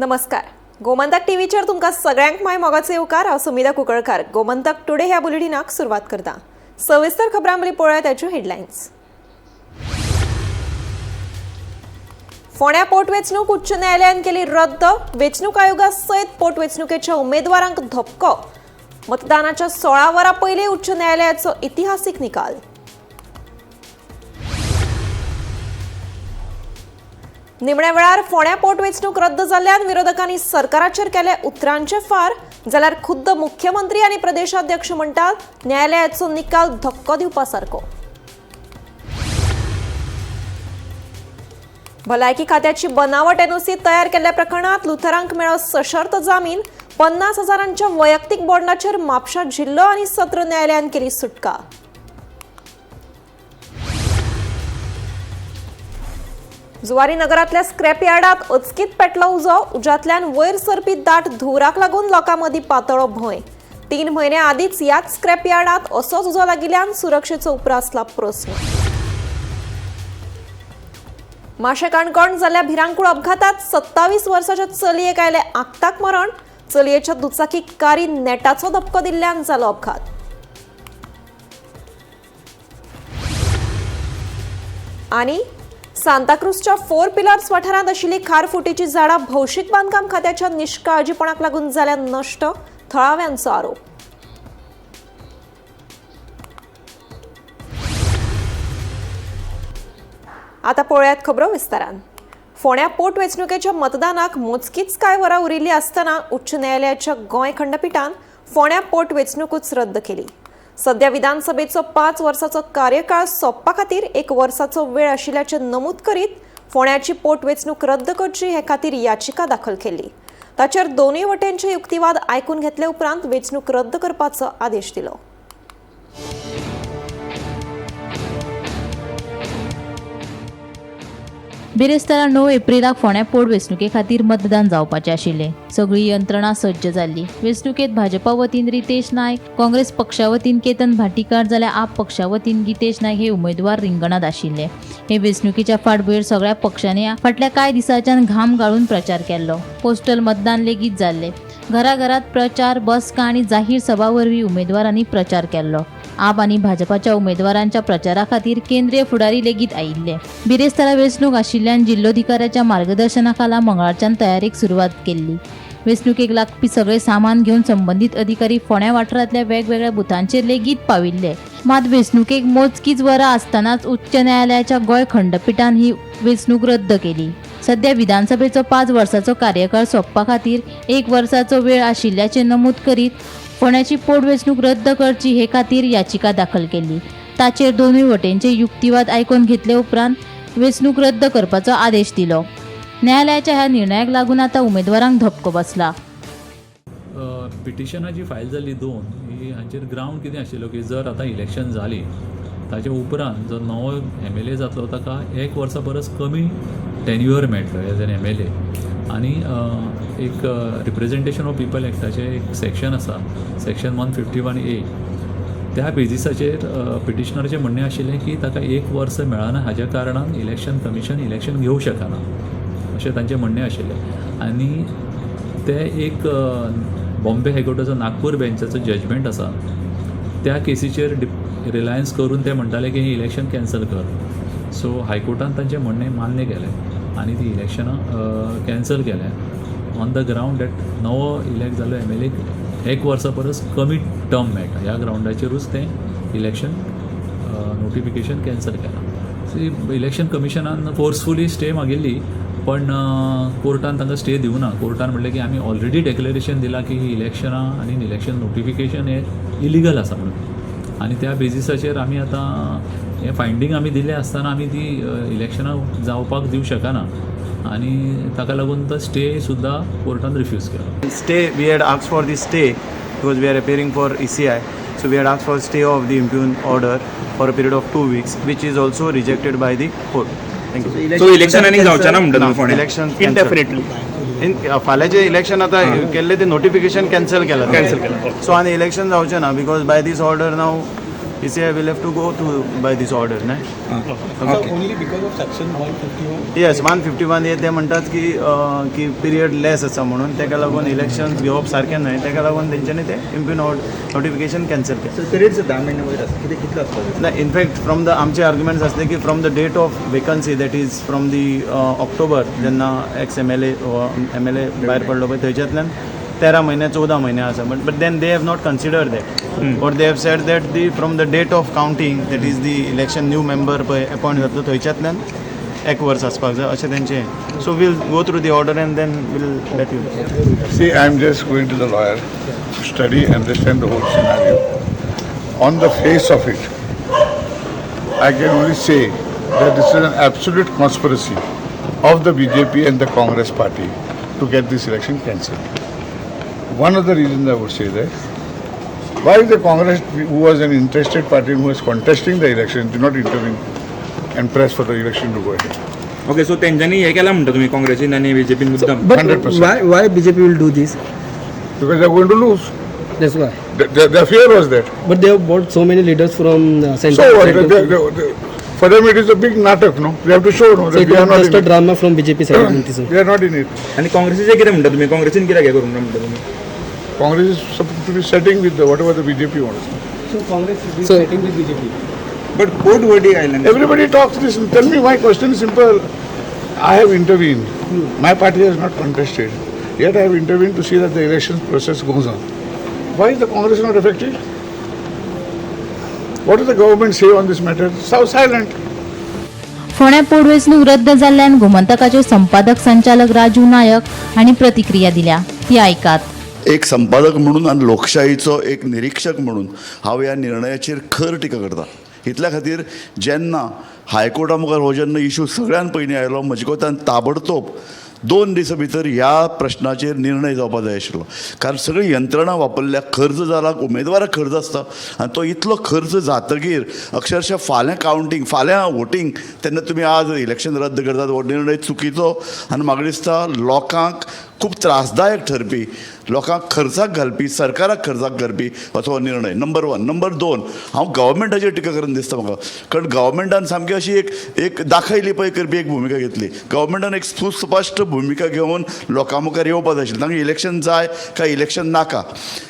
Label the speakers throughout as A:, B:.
A: नमस्कार, गोमंतक टीव्हीचेर तुमकां सगळ्यांक my मोगाचो येवकार. हांव सुमिता कुंकळकार. गोमंतक टुडे ह्या बुलेटिनाक सुरवात करता. सविस्तर खबरां पयलीं पळोवया ताच्यो हेडलायन्स. फोंड्या पोटवेंचणूक उच्च न्यायालयान केली रद्द. वेंचणूक आयोगा सयत पोटवेंचणुकेच्या उमेदवारांक धपको. मतदानाच्या 16 वरां पयलीं उच्च न्यायालयाचो इतिहासीक निकाल. निमण्या वेळार फोंड्या पोटवेंचणूक रद्द जाल्ल्यान विरोधकांनी सरकाराचेर केले उतरांचे फार. जाल्यार खुद्द मुख्यमंत्री आनी प्रदेशाध्यक्ष म्हणटात न्यायालयाचो निकाल धक्को दिवपा सारको. भलायकी खात्याची बनावट एनओसी तयार केल्ल्या प्रकरणात लुथरांक मेळ्ळो सशर्त जामीन. 50,000 वैयक्तीक बॉन्डाचेर म्हापशा जिल्लो आनी सत्र न्यायालयान केली सुटका. जुवारी नगरातल्या स्क्रॅप यार्डात अचकीत पेटलो उजो. उज्यांतल्यान वयर सरपी दाट धुंवराक लागून लोकां मदीं पातळ्ळो भंय. 3 म्हयन्या आदींच ह्याच स्क्रॅप यार्डात असोच उजो लागिल्ल्यान सुरक्षेचो उप्रासला प्रस्न. माशें काणकोण जाल्ल्या भिरांकूळ अपघातात 27 वर्साच्या चलयेक आयलें आक्ताक मरण. चलयेच्या दुचाकी कारी नेटाचो धपको दिल्ल्यान जालो अपघात. आनी सांताक्रूजच्या 4 पिलर्स वाठारांत आशिल्ली खारफुटीची झाडां भौशीक बांदकाम खात्याच्या निष्काळजीपणाक लागून जाल्या नश्ट. थळाव्यांचो आरोप. आता पळोवयात खबरो विस्तारान. फोंड्या पोटवेंचणुकेच्या मतदानाक मोजकीच कांय वरां उरिल्लीं आसतना उच्च न्यायालयाच्या गोंय खंडपिठान फोंड्या पोटवेंचणुकूच रद्द केली. सध्या विधानसभेचो 5 वर्साचो कार्यकाळ सोंपपा खातीर 1 वर्साचो वेळ आशिल्ल्याचें नमूद करीत फोंड्याची पोटवेंचणूक रद्द करची हे खातीर याचिका दाखल केल्ली. ताचेर दोनूय वटेनचे युक्तिवाद आयकून घेतले उपरांत वेंचणूक रद्द करपाचो आदेश दिलो.
B: बिरेस्तारा 9 एप्रिलाक फोंड्या पोटवेंचणुके खातीर मतदान जावपाचें आशिल्लें. सगळी यंत्रणा सज्ज जाल्ली. वेंचणुकेंत भाजपा वतीन रितेश नायक, काँग्रेस पक्षा वतीन केतन भाटीकार जाल्यार आप पक्षा वतीन गीतेश नायक हे उमेदवार रिंगणांत आशिल्ले. हे वेंचणुकेच्या फाटभुंयेर सगळ्या पक्षांनी फाटल्या कांय दिसांच्यान घाम गाळून प्रचार केल्लो. पोस्टल मतदान लेगीत जाल्लें. घराघरात प्रचार, बसका आनी जाहीर सभा वरवीं उमेदवारांनी प्रचार केल्लो. आप आनी भाजपाच्या उमेदवारांच्या प्रचारा खातीर केंद्रीय फुडारी लेगीत आयिल्ले. बिरेस्तारा वेंचणूक आशिल्ल्यान जिल्लोधिकाऱ्याच्या मार्गदर्शनाखाला मंगळारच्यान तयारेक सुरवात केल्ली. वेंचणुकेक लागपी सगळे सामान घेवन संबंदीत अधिकारी फोंड्या वाठारांतल्या वेगवेगळ्या बुथांचेर लेगीत पाविल्ले. मात वेंचणुकेक मोजकीच वरां आसतनाच उच्च न्यायालयाच्या गोंय खंडपिठान ही वेंचणूक रद्द केली. सध्या विधानसभेचो 5 वर्साचो कार्यकाळ सोंपपा खातीर 1 वर्साचो वेळ आशिल्ल्याचें नमूद करीत फोंड्याची पोटवेंचणूक रद्द करची हे खातीर याचिका दाखल केल्ली. ताचेर दोनूय वटेनचे युक्तिवाद आयकून घेतले उपरांत वेंचणूक रद्द करपाचो आदेश दिलो. न्यायालयाच्या ह्या निर्णयाक लागून आतां उमेदवारांक धपको बसला.
C: पिटिशनां जी फायल जाल्ली 2 ही हांचेर ग्रावंड कितें आशिल्लो की जर आतां इलेक्शन जाली ताचे उपरांत जो नवो MLA जातलो ताका 1 वर्सा परस कमी टेन्युअर मेळटलो एज एन MLA. आनी एक रिप्रेजेंटेशन ऑफ पिपल एक्टाचें एक सेक्शन आसा, सेक्शन 151A. त्या बेजिसाचेर पिटिशनराचें म्हणणें आशिल्लें की ताका 1 वर्स मेळना हाज्या कारणान इलेक्शन कमिशन इलेक्शन घेवंक शकना अशें तांचें म्हणणें आशिल्लें. आनी ते एक बॉम्बे हायकोर्टाचो नागपूर बेंचाचो जजमेंट आसा त्या केसीचेर रिलायन्स करून ते म्हणटाले की हें इलेक्शन कॅन्सल कर. सो हायकोर्टान तांचें म्हणणें मान्य केलें आनी ती इलेक्शनां कॅन्सल केलें ऑन the ground that नवो इलेक्ट जाल्लो MLA 1 वर्सा परस कमी टर्म मेळटा ह्या ग्रावंडाचेरूच तें इलेक्शन नोटिफिकेशन कॅन्सल केलां. इलेक्शन कमिशनान फोर्सफुली स्टे मागिल्ली पण कोर्टान तांकां स्टे दिवना. कोर्टान म्हणलें की आमी ऑलरेडी डेक्लरेशन दिलां की ही इलेक्शनां आनी इलेक्शन नोटिफिकेशन हें इलिगल आसा म्हणून. आनी त्या बेजिसाचेर आमी आतां हें फायंडींग आमी दिलें आसतना आमी ती इलेक्शनां जावपाक दिवं शकना आनी ताका लागून तो स्टे सुद्दां कोर्टान रिफ्यूज केलो.
D: Stay, we had asked for the stay because we are appearing for ECI. So we had asked for stay of the impugned order for a period of 2 weeks, which is also rejected by the court. Thank you.
E: So election आनी जावचें ना म्हणटा तुमी फोंड्या?
D: Election
E: indefinitely.
D: फाल्यांचें election आतां केल्लें तें notification cancel केलां.
E: कॅन्सल केलां.
D: सो आनी इलेक्शन जावचें ना because by this order now ECI will have to go through by this order न्हय.
F: Only because of section 151?
D: Yes, 151 हे ते म्हणटात की की पिरियड लेस आसा म्हणून ताका लागून इलेक्शन घेवप सारकें न्हय, ताका लागून तेंच्यांनी ते इम्प्यून नोटिफिकेशन कॅन्सल केलें.
F: सो पिरियड 10 म्हयने वयर आसा, कितें कितलो आसता?
D: ना, इनफॅक्ट फ्रॉम the आमचे आर्ग्युमेंट्स आसले की from the date of vacancy, that is from the October, जेन्ना ex MLA MLA भायर पडलो पळय थंयच्यातल्यान 13 म्हयने 14 म्हयने आसा. But then they have not consider that, or they have said that the from the date of counting, that is the election new member पळय appoint जातलो थंयच्यातल्यान एक वर्स आसपाक जाय अशें तेंचें. So we'll go through the order and then we'll let you.
G: See, I am just going to the lawyer to study, understand the whole scenario. On the face of it, I can only say that this is an absolute conspiracy of the BJP and the Congress party to get this election cancelled. One of the reasons I would say that, why the Congress, who was an interested party and who was contesting the election, did not intervene and press for the election to go ahead.
E: Okay, so तेंच्यांनी हें केलां म्हणटा तुमी काँग्रेसीन आनी बीजेपीन मुद्दम?
F: But
G: 100%.
F: why BJP will do this?
G: Because they are going to lose.
F: That's why.
G: The fear was that.
F: But they have bought so many leaders from central.
G: So what? For them it is a big natak, no? They have to show, no,
F: So
G: that
F: it
G: we are
F: was
G: not
F: just
G: in
F: a
G: it.
F: drama from BJP side.
G: We are not in it.
E: आनी काँग्रेसीचें कितें म्हणटा तुमी, काँग्रेसीन कित्याक हें करूंक ना म्हणटा तुमी?
G: Congress is supposed to be setting with the, whatever the BJP wants.
F: So Congress is sitting with BJP.
E: But court verdict आयला.
G: Everybody talks this. Tell me, my question is simple. I have intervened. My party has not contested. Yet I have intervened to see that the election process goes on. Why is the Congress not affected? What does the government say on this matter? So silent.
B: फोंड्या पोटवेंचणूक रद्द जाल्ल्यान गोमंतकाचे संपादक संचालक राजू नायक हांणी प्रतिक्रिया दिल्या, ती आयकात.
H: एक संपादक म्हणून आनी लोकशाहीचो एक निरिक्षक म्हणून हांव ह्या निर्णयाचेर खर टिका करता. इतल्या खातीर जेन्ना हायकोर्टा मुखार हो जेन्ना इशू सगळ्यान पयलीं आयलो, म्हजे कोतान ताबडतोब 2 दिसां भितर ह्या प्रश्नाचेर निर्णय जावपा जाय आशिल्लो. कारण सगळी यंत्रणा वापरल्या, खर्च जाला, उमेदवाराक खर्च आसता आनी तो इतलो खर्च जातकीर अक्षरशः फाल्यां कावंटींग, फाल्यां वोटींग, तेन्ना तुमी आज इलेक्शन रद्द करतात. हो निर्णय चुकीचो आनी म्हाका दिसता लोकांक खूब त्रासदायक ठरपी, लोकांक खर्चाक घालपी, सरकाराक खर्चाक घालपी असो हो निर्णय. नंबर 1. नंबर 2, हांव गव्हर्मेंटाचेर टिका करून दिसता म्हाका, कारण गव्हर्मेंटान सामकी अशी एक एक दाखयली पळय करपी एक भुमिका घेतली. गव्हर्मेंटान एक सुस्पश्ट भुमिका घेवन लोकां मुखार येवपाक जाय आशिल्लें, तांकां इलेक्शन जाय काय इलेक्शन नाका.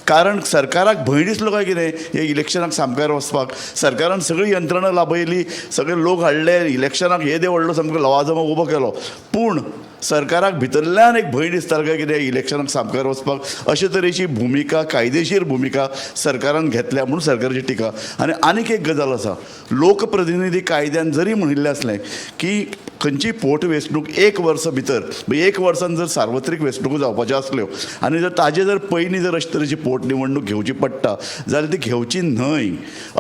H: कारण सरकाराक भंय दिसलो काय कितें हे इलेक्शनाक सामकार वचपाक. सरकारान सगळी यंत्रणा लाबयली, सगळे लोक हाडले, इलेक्शनाक येदे व्हडलो सामको लवाजमो उबो केलो, पूण सरकाराक भितरल्यान एक भंय दिसतालो काय कितें इलेक्शनाक सामकार वचपाक. अशे तरेची भुमिका, कायदेशीर भुमिका सरकारान घेतल्या म्हणून सरकाराची टिका. आनी आनीक एक गजाल आसा, लोकप्रतिनिधी कायद्यान जरी म्हणिल्लें आसलें की खंयची पोटवेंचणूक 1 वर्सा भितर, म्हणजे 1 वर्सान जर सार्वत्रीक वेंचणुको जावपाच्यो आसल्यो आनी जर ताजे जर पयलीं जर अशे तरेची पोटनिवडणूक घेवची पडटा जाल्यार ती घेवची न्हय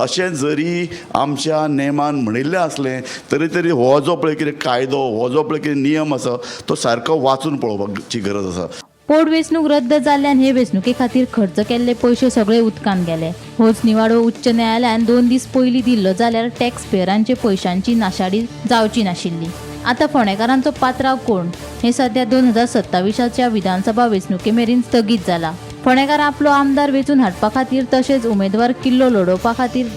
H: अशें जरी आमच्या नेमान म्हणिल्लें आसलें तरी तरी हो जो पळय कितें कायदो, हो जो पळय कितें नियम आसा तो सारको वाचून पळोवपाची गरज आसा.
B: पोटवेंचणूक रद्द जाल्ल्यान हे वेंचणुके खातीर खर्च केल्ले पयशे सगळे उदकांत गेले. होच निवाडो उच्च न्यायालयान 2 दीस पयलीं दिल्लो जाल्यार टॅक्स पेयरांचे पयशांची नाशाडी जावची नाशिल्ली. आतां फोंडेकारांचो पात्राव कोण हें सध्या 2027च्या विधानसभा वेंचणुके मेरेन स्थगीत जाला. फोंडेकार आपलो आमदार वेंचून हाडपा खातीर तशेंच उमेदवार किल्लो लडोवपा खातीर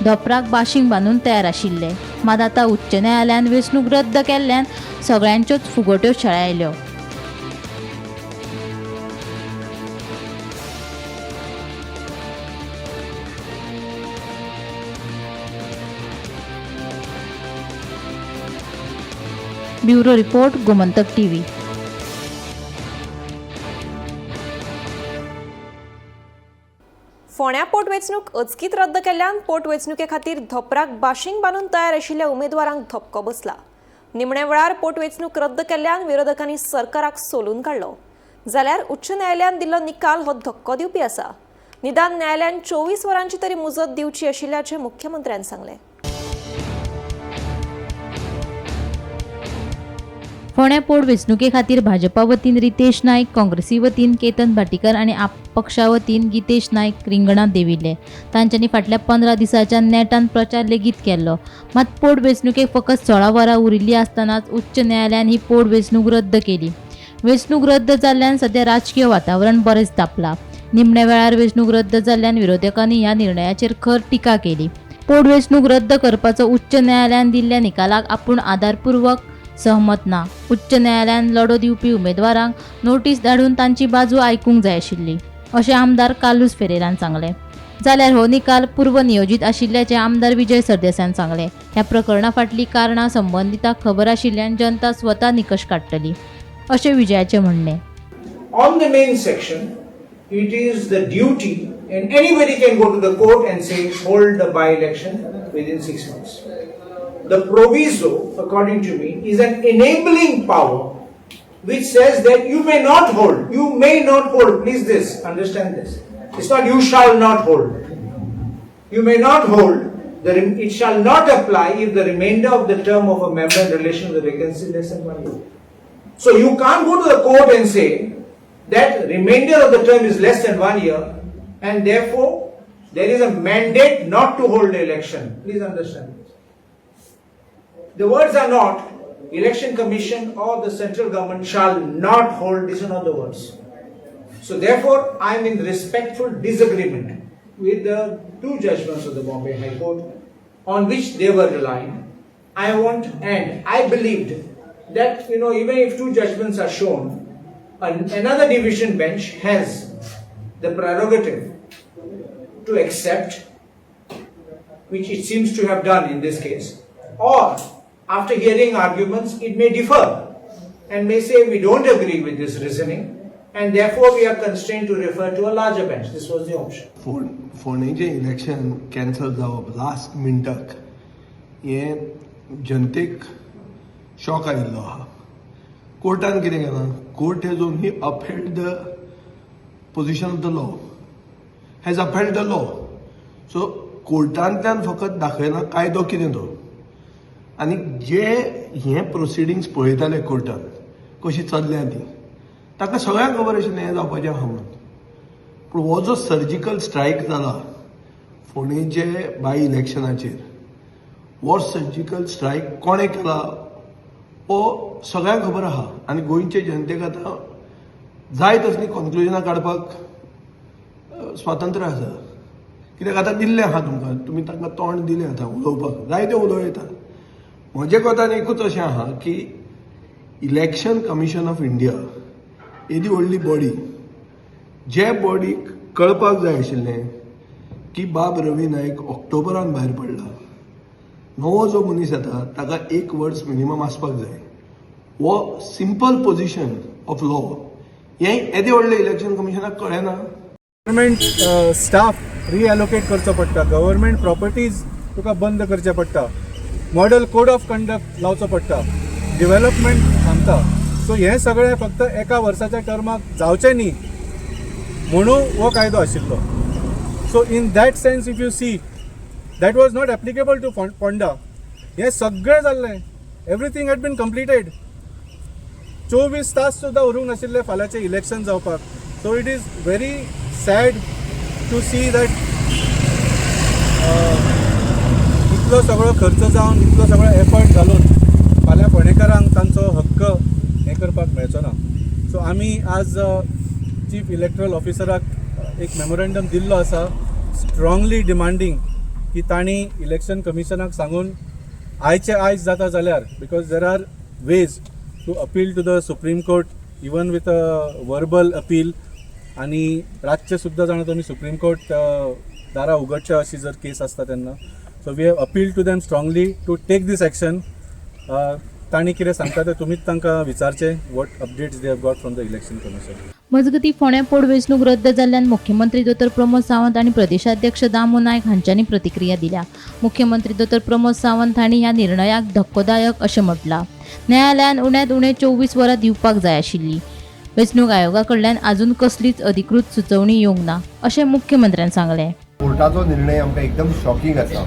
B: धोपराक बाशींग बांदून तयार आशिल्ले. मात आतां उच्च न्यायालयान वेंचणूक रद्द केल्ल्यान सगळ्यांच्योच फुगोट्यो शेळायल्यो. Bureau report, Gomantak TV.
A: फोंड्या पोटवेंचणूक अचकीत रद्द केल्ल्यान पोटवेंचणुके खातीर धोपराक बाशींग बांदून तयार आशिल्ल्या उमेदवारांक धपको बसला. निमण्या वेळार पोटवेंचणूक रद्द केल्ल्यान विरोधकांनी सरकाराक सोलून काडलो, जाल्यार उच्च न्यायालयान दिल्लो निकाल हो धक्को दिवपी आसा. निदान न्यायालयान 24 वरांची तरी मुजत दिवची आशिल्ल्याचें मुख्यमंत्र्यान सांगलें.
B: फोंड्या पोटवेंचणुके खातीर भाजपा वतीन रितेश नायक, काँग्रेसी वतीन केतन भाटीकर आनी आप पक्षा वतीन गितेश नायक रिंगणांत देंविल्ले. तांच्यांनी फाटल्या 15 दिसांच्या नेटान प्रचार लेगीत केल्लो. मात पोटवेंचणुकेक फकत 16 वरां उरिल्लीं आसतनाच उच्च न्यायालयान ही पोटवेंचणूक रद्द केली. वेंचणूक रद्द जाल्ल्यान सध्या राजकीय वातावरण बरेंच तापलां. निमण्या वेळार वेंचणूक रद्द जाल्ल्यान विरोधकांनी ह्या निर्णयाचेर खर टिका केली. पोटवेंचणूक रद्द करपाचो उच्च न्यायालयान दिल्ल्या निकालाक आपूण आदारपूर्वक सहमत ना. उच्च न्यायालयान लढो दिवपी उमेदवारांक नोटीस धाडून तांची बाजू आयकूंक जाय आशिल्ली, अशें आमदार कार्लुस फेरेरान सांगलें. जाल्यार हो निकाल पूर्वनियोजीत आशिल्ल्याचें आमदार विजय सरदेसायान सांगलें. ह्या प्रकरणा फाटलीं कारणां संबंदितांक खबर आशिल्ल्यान जनता स्वता निकश काडटली, अशें विजयाचें म्हणणें.
I: On the main section, it is the duty, and anybody can go to the court and say, hold the by-election within 6 months. The proviso, according to me, is an enabling power which says that you may not hold, you may not hold, please this, understand this. It's not you shall not hold. You may not hold, it shall not apply if the remainder of the term of a member in relation to the vacancy is less than one year. So you can't go to the court and say that remainder of the term is less than one year and therefore there is a mandate not to hold the election. Please understand this. The words are not Election Commission or the central government shall not hold, these are not the words. So therefore, I am in respectful disagreement with the two judgments of the Bombay High Court on which they were relying. I want and I believed that even if two judgments are shown, another division bench has the prerogative to accept, which it seems to have done in this case, or after hearing arguments, it may differ and may say we don't agree with this reasoning and therefore we are constrained to refer to a larger bench. This was the option.
J: फोंडेचें election cancel जावप last मिनटाक हें जनतेक shock आयिल्लो आहा. कोर्टान कितें केलां? Court has only upheld the position of the law, has upheld the law. So कोर्टांतल्यान फकत दाखयला कायदो कितें तो. आनी जे हे प्रोसिडिंग्स पळयताले कोर्टान कशी चल्ल्या ती, ताका सगळ्यांक खबर आशिल्लें हें जावपाचें आहा म्हणून. पूण हो जो सर्जिकल स्ट्रायक जाला फोंडेचे बाय इलेक्शनाचेर, हो सर्जिकल स्ट्रायक कोणें केला हो सगळ्यांक खबर आहा. आनी गोंयचे जनतेक आतां जाय तसलीं कॉन्क्लुजनां काडपाक स्वातंत्र्य आसा, कित्याक आतां दिल्लें आहा तुमकां, तुमी तांकां तोंड दिलें आतां उलोवपाक, जायते उलोवं येता. म्हजे कोतान एकूच अशें आहा की इलेक्शन कमिशन ऑफ इंडिया येदी व्हडली बॉडी, जे बॉडीक कळपाक जाय आशिल्लें की बाब रवी नायक ऑक्टोबरान भायर पडला, नवो जो मनीस येता ताका एक वर्स मिनिमम आसपाक जाय. हो सिंपल पोजिशन ऑफ लॉ हें येदें व्हडलें इलेक्शन कमिशनाक कळ्ळें ना.
K: गव्हर्मेंट स्टाफ रिएलोकेट करचो पडटा, गव्हर्मेंट प्रॉपर्टीज तुका बंद करचे पडटा, मॉडल कोड ऑफ कंडक्ट लावचो पडटा, डिवेलपमेंट थांबता. सो हें सगळें फक्त एका वर्साच्या टर्माक जावचें न्ही म्हणून हो कायदो आशिल्लो. So in that sense, if you see, that was not applicable to Ponda. हें सगळें जाल्लें, everything had been completed. 24 तास सुद्दां उरूंक नाशिल्ले फाल्यांचें इलेक्शन जावपाक. So it is very sad to see that इतलो सगळो खर्च जावन, इतलो सगळो एफर्ट घालून फाल्यां फोंडेकारांक तांचो हक्क हें करपाक मेळचो ना. सो आमी आज चीफ इलेक्ट्रल ऑफिसराक एक मेमोरेंडम दिल्लो आसा, स्ट्रांगली डिमांडींग की तांणी इलेक्शन कमिशनाक सांगून आयचे आयज जाता जाल्यार, because there are ways to appeal to the Supreme Court even with a verbal appeal. आनी रातचे सुद्दां जाणा तुमी, सुप्रीम कोर्ट दारां उगडचे अशी जर केस आसता तेन्ना. So we have appeal to them strongly to take this action. तांणी कितें सांगता तें तुमीच तांकां विचारचें, what updates they have got from the Election Commission.
B: मजगतीं, फोंड्या पोटवेंचणूक रद्द जाल्ल्यान मुख्यमंत्री दोतोर प्रमोद सावंत आनी प्रदेशाध्यक्ष दामू नायक हांच्यांनी प्रतिक्रिया दिल्या. मुख्यमंत्री दोतोर प्रमोद सावंत हांणी ह्या निर्णयाक धक्कोदायक अशें म्हटलां. न्यायालयान उण्यांत उणें 24 वरां दिवपाक जाय आशिल्ली. वेंचणूक आयोगा कडल्यान अजून कसलीच अधिकृत सुचोवणी येवंक ना, अशें मुख्यमंत्र्यान सांगलें.
L: कोर्टाचो निर्णय आमकां एकदम शॉकिंग आसा.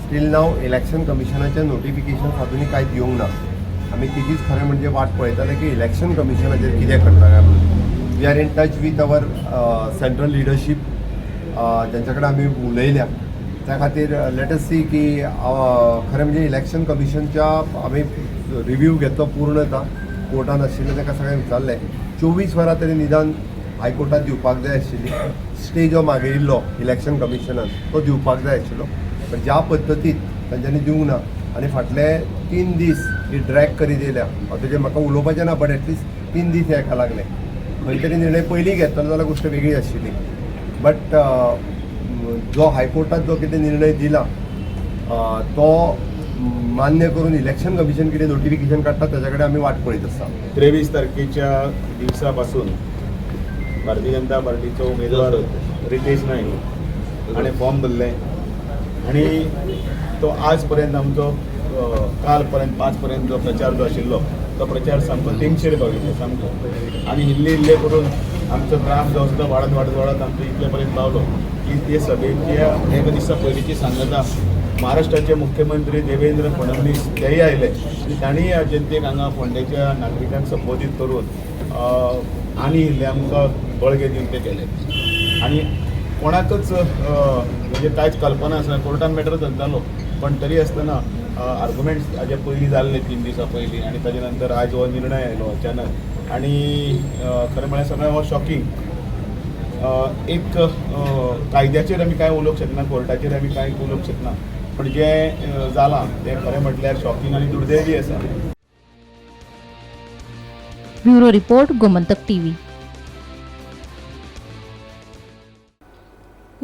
L: स्टील नाव इलेक्शन कमिशनाचें नोटिफिकेशन अजुनूय कांय दिवंक ना. आमी तेजीच खरें म्हणजे वाट पळयताले की इलेक्शन कमिशनाचेर कितें करता काय म्हणून. We are in touch with our central leadership, ज्यांच्या कडेन आमी उलयल्या. त्या खातीर let us सी की खरें म्हणजे इलेक्शन कमिशनच्या आमी रिव्यू घेतलो पूर्णता. कोर्टान आशिल्लें ताका सगळें विचारलें, 24 वरां तरी निदान हायकोर्टात दिवपाक जाय आशिल्ली. स्टे जो मागयिल्लो इलेक्शन कमिशनान तो दिवपाक जाय आशिल्लो. पण ज्या पद्दतीत तांच्यांनी दिवंक ना आनी फाटले 3 दीस ही ड्रॅग करीत येयल्या. हांव तेजेर म्हाका उलोवपाचें ना, बट एटलिस्ट 3 दीस हेका लागले. खंय तरी निर्णय पयलीं घेतलो जाल्यार गोश्ट वेगळी आशिल्ली, बट जो हायकोर्टात जो कितें निर्णय दिला तो मान्य करून इलेक्शन कमिशन कितें नोटिफिकेशन काडटा ताच्या कडेन आमी वाट पळयत आसा.
M: 23 तारखेच्या दिवसापासून भारतीय जनता पार्टीचो उमेदवार रितेश नायक हाणें फॉर्म भरलें आनी तो आज पर्यंत आमचो काल पर्यंत 5 पर्यंत जो प्रचार जो आशिल्लो तो प्रचार सामको तेंगशेर पाविल्लो सामको आनी इल्ले इल्ले करून आमचो ग्राफ जो आसा तो वाडत वाडत वाडत आमचो इतले पर्यंत पावलो की ते सभेच्या एक दिसा पयलींची सांगता महाराष्ट्राचे मुख्यमंत्री देवेंद्र फडणवीस तेय आयले आनी तांणीय जनतेक हांगा फोंडेच्या नागरिकांक संबोधीत करून आनी इल्लें आमकां बळगें दिवन ते गेले आनी कोणाकच म्हणजे कांयच कल्पना आसना. कोर्टान मॅटर चलतालो पण तरी आसतना आर्ग्युमेंट्स हाजे पयलीं जाल्ले 3 दिसां पयलीं आनी ताजे नंतर आयज हो निर्णय आयलो अचानक आनी खरें म्हळ्यार सगळें हो शॉकिंग. एक कायद्याचेर आमी कांय उलोवंक शकना, कोर्टाचेर आमी कांय उलोवंक शकना, पण जें जालां तें खरें म्हटल्यार शॉकिंग आनी दुर्दैवी आसा.
B: Bureau report, Gomantak TV.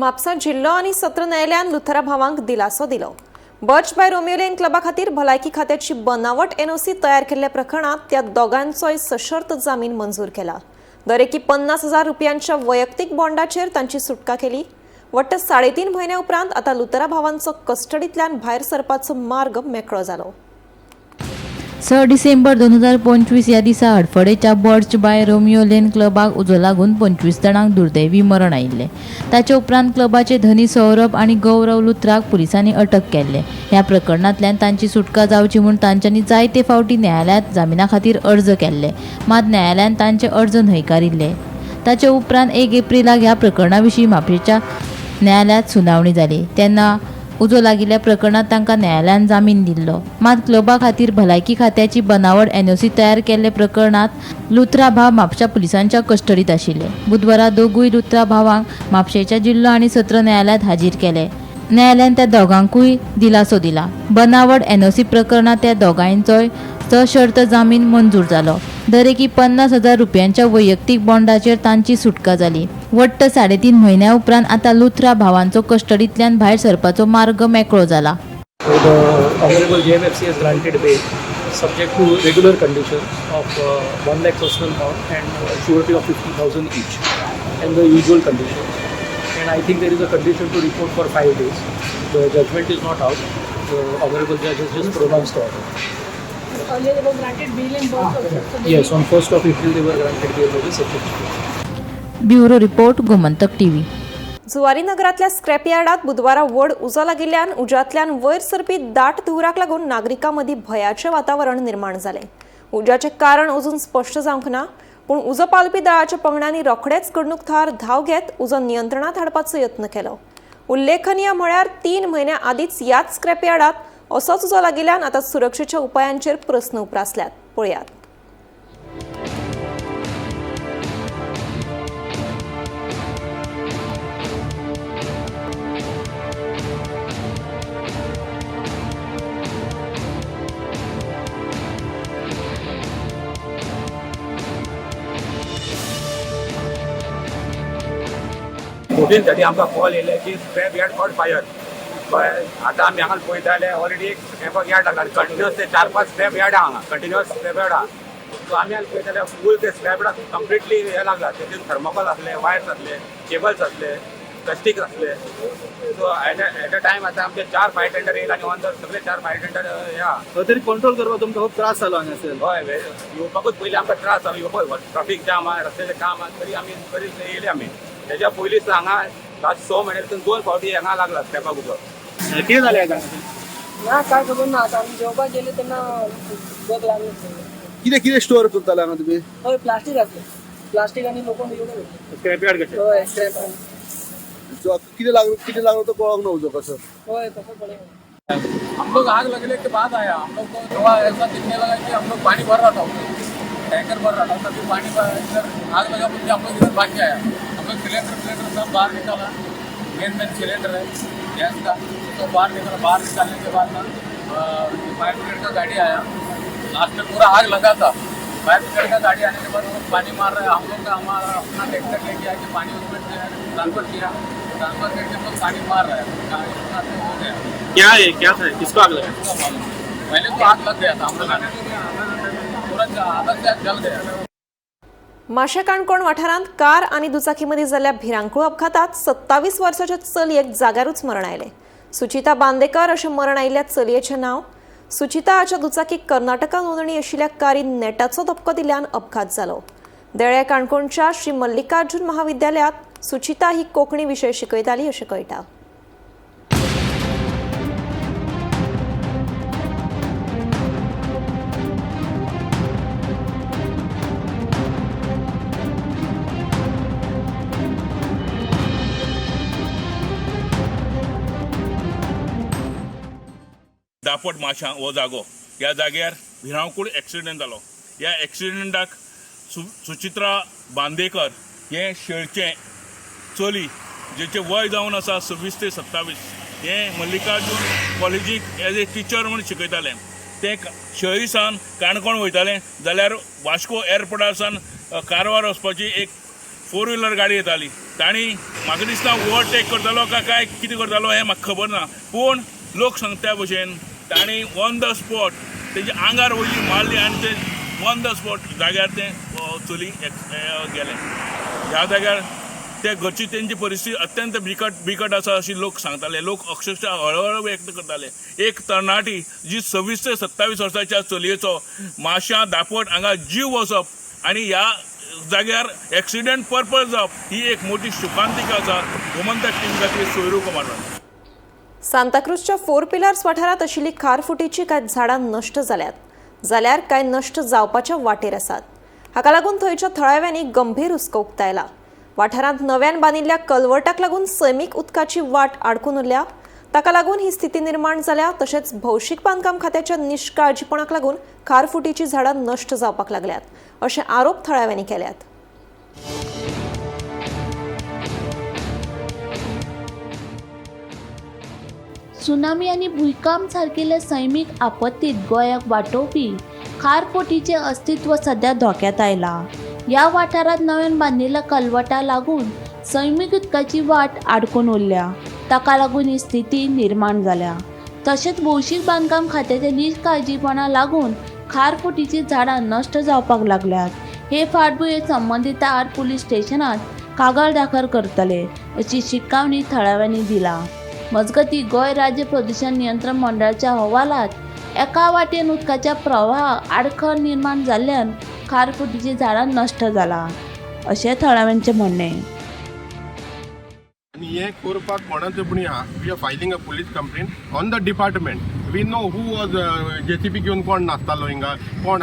A: Mapusa जिल्लो आनी सत्र न्यायालयान लुथरा भावांक दिलासो दिलो. बर्च बाय रोमियो लेन क्लबा खातीर भलायकी खात्याची बनावट एनओसी तयार केल्ल्या प्रकरणांत त्या दोगांचोय सशर्त जामीन मंजूर केला. दरेकी 50,000 रुपयांच्या वैयक्तीक बॉन्डाचेर तांची सुटका केली. वट्ट 3.5 म्हयन्या उपरांत आतां लुथरा भावांचो कस्टडींतल्यान भायर सरपाचो मार्ग मेकळो जालो.
B: 6 डिसेंबर 2025 ह्या दिसा हडफडेच्या बर्च बाय रोमियो लेन क्लबाक उजो लागून 25 जाणांक दुर्दैवी मरण आयिल्लें. ताचे उपरांत क्लबाचे धनी सौरभ आनी गौरव लुथराक पुलिसांनी अटक केल्ले. ह्या प्रकरणांतल्यान तांची सुटका जावची म्हूण तांच्यांनी जायते फावटी न्यायालयांत जामिना खातीर अर्ज केल्ले, मात न्यायालयान तांचे अर्ज न्हयकारिल्ले. ताचे उपरांत 1 एप्रिलाक ह्या प्रकरणा विशीं म्हापशेच्या न्यायालयांत सुनावणी जाली. तेन्ना उजो लागिल्ल्या प्रकरणांत तांकां न्यायालयान जामीन दिल्लो. मात क्लबा खातीर भलायकी खात्याची बनावट एनओसी तयार केल्ले प्रकरणांत लुथरा भाव म्हापशा पुलिसांच्या कस्टडींत आशिल्ले. बुधवारा दोगूय लुथरा भावांक म्हापशेच्या जिल्लो आनी सत्र न्यायालयांत हाजीर केले. न्यायालयान त्या दोगांकूय दिलासो दिला. बनावट एनओसी प्रकरणांत त्या दोगांयचोय सशर्त जामीन मंजूर जालो. दरेकी 50,000 रुपयांच्या वैयक्तीक बॉन्डाचेर तांची सुटका जाली. वट्ट 3.5 म्हयन्या उपरांत आतां लुथरा भावांचो कस्टडींतल्यान भायर सरपाचो मार्ग मेकळो जाला.
N: The Honorable JMFC has granted bail subject to regular conditions of 1 lakh personal bond and surety of 50,000 each and the usual conditions. And I think there is a condition to report for 5 days. The judgment is not out. The Honorable Judge has just pronounced the order.
O: Earlier they were granted bail in both also.
N: Yes, on 1st of April they were granted bail by the subject.
B: Bureau report, Gomantak TV.
A: Zuari नगरातल्या scrap यार्डात बुधवारा व्हड उजो लागिल्ल्यान उज्यांतल्यान वयर सरपी दाट धुंवराक लागून नागरिकां मदीं भंयाचें वातावरण निर्माण जालें. उज्याचें कारण अजून स्पश्ट जावंक ना, पूण उजो पालपी दळाच्या पंगडांनी रोखडेच घडणूक थळार धांव घेत उजो नियंत्रणांत हाडपाचो यत्न केलो. उल्लेखनीय म्हळ्यार 3 म्हयन्यां आदींच ह्याच स्क्रॅप यार्डात असोच उजो लागिल्ल्यान आतां सुरक्षेच्या उपायांचेर प्रस्न उप्रासल्यात. पळयात.
P: 14:30 आमकां कॉल येयले की स्क्रॅप यार्ड कॉट फायर. आतां आमी हांगा पळयता जाल्यार ऑलरेडी एक स्क्रॅपाक यार्ड लागला. कंटिन्युअस ते 4-5 स्क्रॅप यार्ड आहा हांगा, कंटिन्युअस स्क्रॅप यार्ड आहा. सो आमी हांगा पळयता जाल्यार फूल ते स्क्रॅप यार्ड कंप्लिटली हें लागला. तेतून थर्मोकॉल आसले, वायर्स आसले, केबल्स आसले, प्लास्टीक आसले. सो एट अ टायम आतां आमचे 4 फायर टेंडर येयले आनी ऑन the सगळे 4 फायर टेंडर हे आहा.
K: तरी कंट्रोल करपाक तुमकां खूब त्रास जालो हांगासर.
P: हय, येवपाकूच पयलीं आमकां त्रास जालो. येवपाक ट्राफीक जाम आहा, रस्त्याचें काम आहा, तरी आमी तरी येयले आमी. त्याच्या पयलींच हांगा लास्ट 6 म्हयन्या भितर 2 फावटी हांगा लागला स्क्रॅपाक उजो.
K: कितें जालें आतां?
O: ना काय खबर ना, आतां आमी जेवपाक गेले तेन्ना उदक लागलें.
J: कितें कितें स्टोर करताले हांगा तुमी?
O: हय, प्लास्टीक आसलें, प्लास्टीक आनी लोखंड एवढें.
K: स्क्रॅप यार्ड कशें?
O: हय, स्क्रॅप.
J: कितें लागलो, कितें लागलो तो कळोंक ना उजो कसो?
O: हय, तसो कळ्ळें.
P: हम लोग आग लगने के बाद आया. हम लोग को थोड़ा ऐसा दिखने लगा कि हम लोग पानी भर रहा था, टैंकर भर रहा था, तभी पानी इधर आग लगा बोल के हम लोग इधर भाग के आया. हम लोग सिलेंडर सिलेंडर सब बाहर निकाला, मेन मेन सिलेंडर है गैस का, तो बाहर निकला। बाहर निकालने के बाद ना फायर ब्रिगेड का गाड़ी आया, लास्ट में पूरा आग लगा था। फायर ब्रिगेड का गाड़ी आने के बाद वो पानी मार रहा है। हम लोग का हमारा अपना ट्रैक्टर लेके आके पानी उसमें ट्रांसफर किया, ट्रांसफर करके हम लोग पानी मार रहा है, इतना तो हो गया।
E: क्या है, क्या था, किसको आग लगा?
P: पहले तो आग लग गया था, हम लोग पूरा आधा से जल गया।
A: माशें काणकोण वाठारांत कार आनी दुचाकी मदीं जाल्ल्या भिरांकूळ अपघातात 27 वर्साच्या चलयेक जाग्यारूच मरण आयलें। सुचिता बांदेकर अशें मरण आयिल्ल्या चलयेचें नांव। सुचिता हाच्या दुचाकीक कर्नाटका नोंदणी आशिल्ल्या कारीन नेटाचो धपको दिल्ल्यान अपघात जालो। देळे काणकोणच्या श्री मल्लिकार्जुन महाविद्यालयांत सुचिता ही कोंकणी विशय शिकयताली अशें कळटा।
Q: दापट माशा हो जागो, ह्या जाग्यार भिरांकूळ एक्सिडेंट जालो। ह्या एक्सिडेंटाक सुचित्रा बांदेकर हें शेळचें चली जेचें वय जावन आसा 26 ते 27, हें मल्लिकार्जून कॉलेजीक एज ए टिचर म्हूण शिकयतालें। तें शेळी सावन काणकोण वयतालें जाल्यार वास्को एअरपोर्टार सावन कारवार वचपाची एक 4 व्हिलर गाडी येताली। तांणी म्हाका दिसता ओवरटेक करतालो काय कितें करतालो हें म्हाका खबर ना, पूण लोक सांगता भशेन तांणी ऑन the spot तेजे आंगार वयली मारली आनी ते ऑन the spot जाग्यार तें चली गेलें। ह्या जाग्यार ते घरची तेंची परिस्थिती अत्यंत बिकट आसा अशी लोक सांगताले। लोक अक्षरशः हळहळ व्यक्त करताले। एक तरणाटी जी 26 ते 27 वर्साच्या चलयेचो माश्यां दापट हांगा जीव वचप आनी ह्या जाग्यार एक्सिडेंट पर्पज जावप ही एक मोठी शोकांतिका आसा। गोमंतक टीम खातीर सोयरू कुमार।
A: सांताक्रूजच्या 4 पिलर्स वाठारांत आशिल्ली खारफुटीची कांय झाडां नश्ट जाल्यात, जाल्यार कांय नश्ट जावपाच्या वाटेर आसात। हाका लागून थंयच्या थळाव्यांनी गंभीर हुस्को उक्तायला। वाठारांत नव्यान बांदिल्ल्या कलवटाक लागून सैमीक उदकाची वाट आडकून उरल्या, ताका लागून ही स्थिती निर्माण जाल्या। तशेंच भौशीक बांदकाम खात्याच्या निश्काळजीपणाक लागून खारफुटीची झाडां नश्ट जावपाक लागल्यात अशे आरोप थळाव्यांनी केल्यात।
B: सुनामी आनी भुंयकांप सारकिल्ल्या सैमीक आपत्तीत गोंयाक वाटोवपी खारफुटीचें अस्तित्व सध्या धोक्यांत आयलां। ह्या वाठारांत नव्यान बांदिल्ल्या कलवटा लागून सैमीक उदकाची वाट आडकून उरल्या, ताका लागून ही स्थिती निर्माण जाल्या। तशेंच भौशीक बांदकाम खात्याच्या निश्काळजीपणा लागून खारफुटीचीं झाडां नश्ट जावपाक लागल्यात। हे फाटभुंयेर संबंदिता आड पुलीस स्टेशनांत कागाळ दाखल करतले अशी शिटकावणी थळाव्यांनी दिला। मजगती गोंय राज्य प्रदूषण नियंत्रण मंडळाच्या अहवालात एका वाटेन उदकाच्या प्रवाहाक आडखळ निर्माण जाल्ल्यान खारफुटीचीं झाडां नश्ट जालां अशें थळाव्यांचें म्हणणें।
L: आनी हें करपाक कोणाचें पूण we are filing a police complaint on the department. We know who was JCB घेवन कोण नाचतालो हिंगा, कोण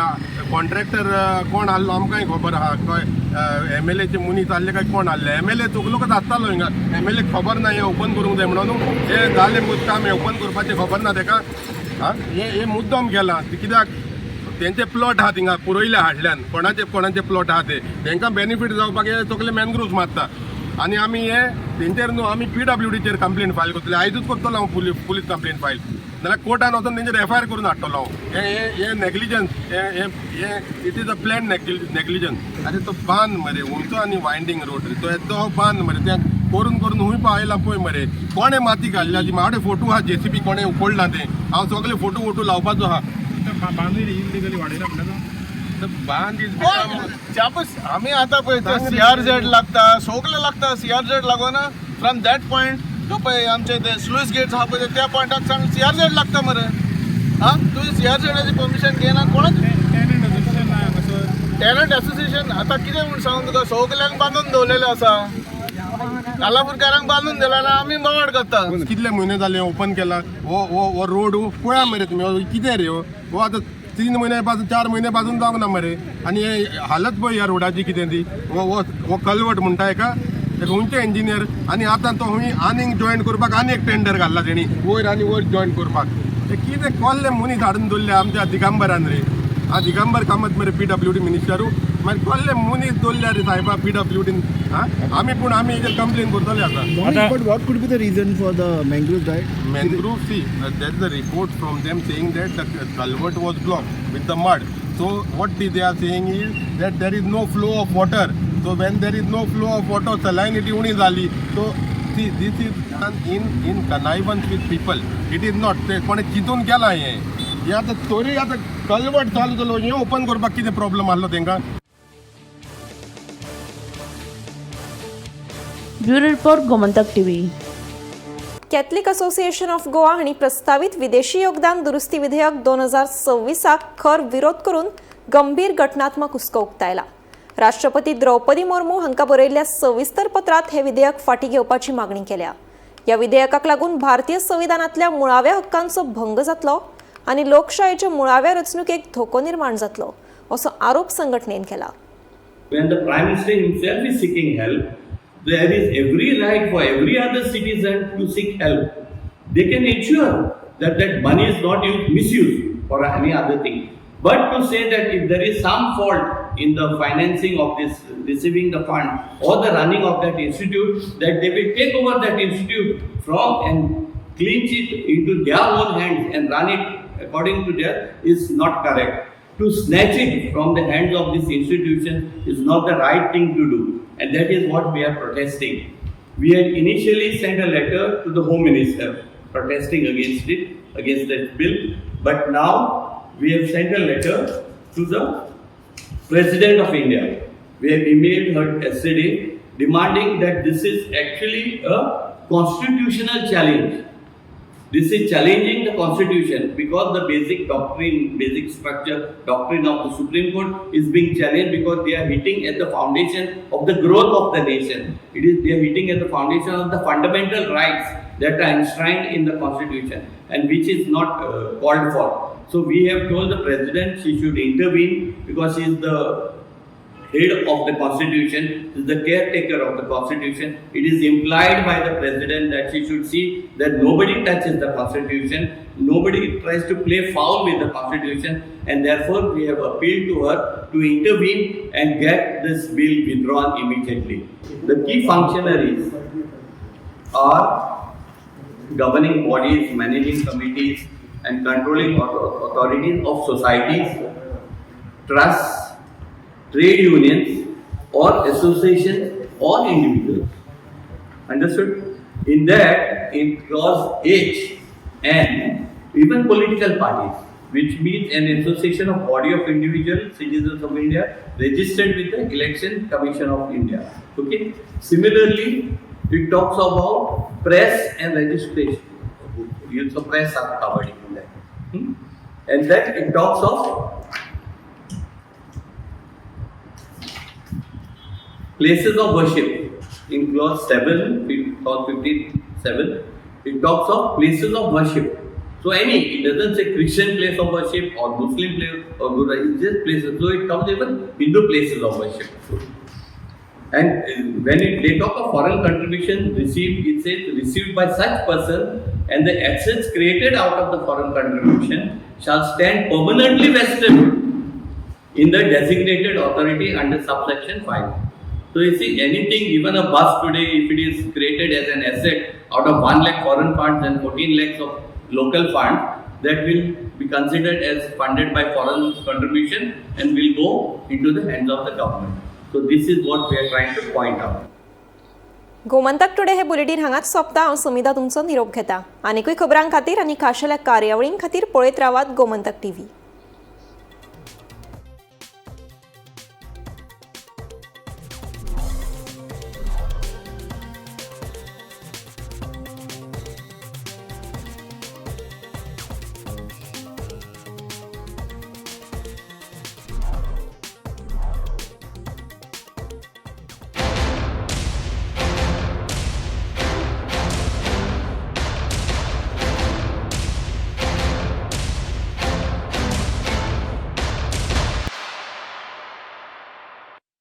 L: कॉन्ट्रॅक्टर कोण आहलो आमकांय खबर आहा। खंय एमएलएचे मनीस आहले काय कोण आहले, एमएलए चुकलोकच आसतालो हिंगा, एमएलए खबर ना हें ओपन करूंक जाय म्हणून हें जालें काम, हें ओपन करपाचें खबर ना तेका। आं हें मुद्दम केलां कित्याक तेंचे प्लॉट आहा थिंगा पुरयले हाडल्यान, कोणाचे कोणाचे प्लॉट आहा ते तेंकां बेनिफीट जावपाक हे सगळे मॅनग्रुव्स मारता। आनी आमी हे तेंचेर न्हू आमी पीडब्ल्यूडीचेर कंप्लेन फायल करतले, आयजूच करतलो हांव पुलीस कंप्लेन फायल, नाल्यार कोर्टान वचून तेंचेर एफआयआर करून हाडटलो हांव। हें हें नेग्लिजन्स, हें हें it is a plan negligence. आनी तो बांद मरे उंचो आनी वायंडींग रोड रे, तो येदो बांद मरे तें करून करून हुंय पावयला पळय मरे, कोणें माती घाल्ल्या ती म्हाजे फोटो आहा, जेसीबी कोणें उखडला तें, हांव सगळे फोटो वोटो लावपाचो आहा।
E: बांदूय इलिगली वाडयला म्हणटा
L: बांद is
R: आमी आतां पळय सीआरझेड लागता, सगळे लागता, सीआरझेड लागोना फ्रॉम that point तो पळय आमचे ते स्लूस गेट्स आहा पळय त्या पॉयंटाक सावन सीआरझेड लागता मरे। आं तुवें सीआरझेडाची परमिशन घेयना कोणाच टॅनंट एसोसिएशन आतां कितें म्हूण सांगून तुका, सगल्यांक बांदून दवरलेलें आसा, कालापूरकारांक बांदून दिला ना आमी बोवाळ करता।
L: कितले म्हयने जाले ओपन केला हो हो रोड पळया मरे तुमी कितें रे हो आतां 3 म्हयने पासून 4 म्हयने पासून जावंक ना मरे। आनी हे हालत पळय ह्या रोडाची कितें ती, हो हो कलवट म्हणटा हेका खंयचे इंजिनियर, आनी आतां तो खंय आनीक जॉयन करपाक आनी एक टेंडर घाल्ला तेणी वयर आनी वयर जॉयन करपाक। ते कितें कोल्ले मनीस हाडून दवरले आमच्या दिगंबरान रे, आं दिगंबर कामत मरे पीडब्ल्यूडी मिनिस्टरू, मागीर कोल्ले मनीस दवरल्या रे सायबा पीडब्ल्यूडीन। आमी पूण आमी हेजेर कंप्लेन करतले आतां.
M: But what could be the reason for the mangrove died?
L: Mangrove, see, there is a report from them saying that the culvert was blocked with the mud. So what they are saying is that there is no flow of water. So when there is no flow of water, salinity उणी जाली. So see, this is done in connivance with people. It is not ते कोणें चिंतून केलां हें. हें आतां तरी आतां कलवर्ट चालू जालो, हें ओपन करपाक कितें प्रॉब्लम आहलो तेंकां?
S: Bureau report, Gomantak TV.
A: Catholic Association of Goa हांणी प्रस्तावीत विदेशी योगदान दुरुस्ती विधेयक 2026 खर विरोध करून गंभीर घटनात्मक हुस्को उक्तायला. राष्ट्रपती द्रौपदी मुर्मू हांकां बरयल्ल्या सविस्तर पत्रांत हे विधेयक फाटीं घेवपाची मागणी केल्या. ह्या विधेयकाक लागून भारतीय संविधानांतल्या मुळाव्या हक्कांचो भंग जातलो आनी लोकशायेच्या मुळाव्या रचणुकेक धोको निर्माण जातलो असो आरोप संघटनेन केला.
T: When the Prime Minister himself is seeking help, there is every right for every other citizen to seek help. They can ensure that that money is not used, misused for any other thing. But to say that if there is some fault in the financing of this, receiving the fund or the running of that institute, that they will take over that institute from and clinch it into their own hands and run it according to their, is not correct. To snatch it from the hands of this institution is not the right thing to do. And that is what we are protesting. We had initially sent a letter to the Home Minister protesting against it, against that bill. But now we have sent a letter to the President of India. We have emailed her yesterday demanding that this is actually a constitutional challenge. This is challenging the Constitution because the basic doctrine, basic structure, doctrine of the Supreme Court is being challenged because they are hitting at the foundation of the growth of the nation. It is they are hitting at the foundation of the fundamental rights that are enshrined in the Constitution and which is not called for. So we have told the President she should intervene because she is the head of the Constitution, is the caretaker of the Constitution. It is implied by the President that she should see that nobody touches the Constitution, nobody tries to play foul with the Constitution, and therefore we have appealed to her to intervene and get this bill withdrawn immediately. The key functionaries are governing bodies, managing committees, and controlling authorities of societies, trusts, trade unions or associations or individuals. Understood? In that, in clause H and even political parties, which means an association of body of individual citizens of India registered with the Election Commission of India. Okay. Similarly, it talks about press and registration. So press are covered in that. And then it talks of places of worship. In clause 7, clause 57, it talks of places of worship. So any, it doesn't say Christian place of worship or Muslim place or Buddha, it's just places. So it comes even Hindu places of worship. And when they talk of foreign contribution received, it says received by such person and the assets created out of the foreign contribution shall stand permanently vested in the designated authority under subsection 5. So you see, anything, even a bus today, if it is created as an asset out of 1 lakh foreign funds and 14 lakhs of local funds, that will be considered as funded by foreign contribution and will go into the hands of the government. So this is what we are trying to point out.
A: Gomantak Today hey bulletin हांगाच सोंपता. हांव सुमिता तुमचो निरोप घेता. आनीकूय खबरां खातीर आनी खाशेल्या कार्यावळीं खातीर पळयत रावात गोमंतक टीव्ही.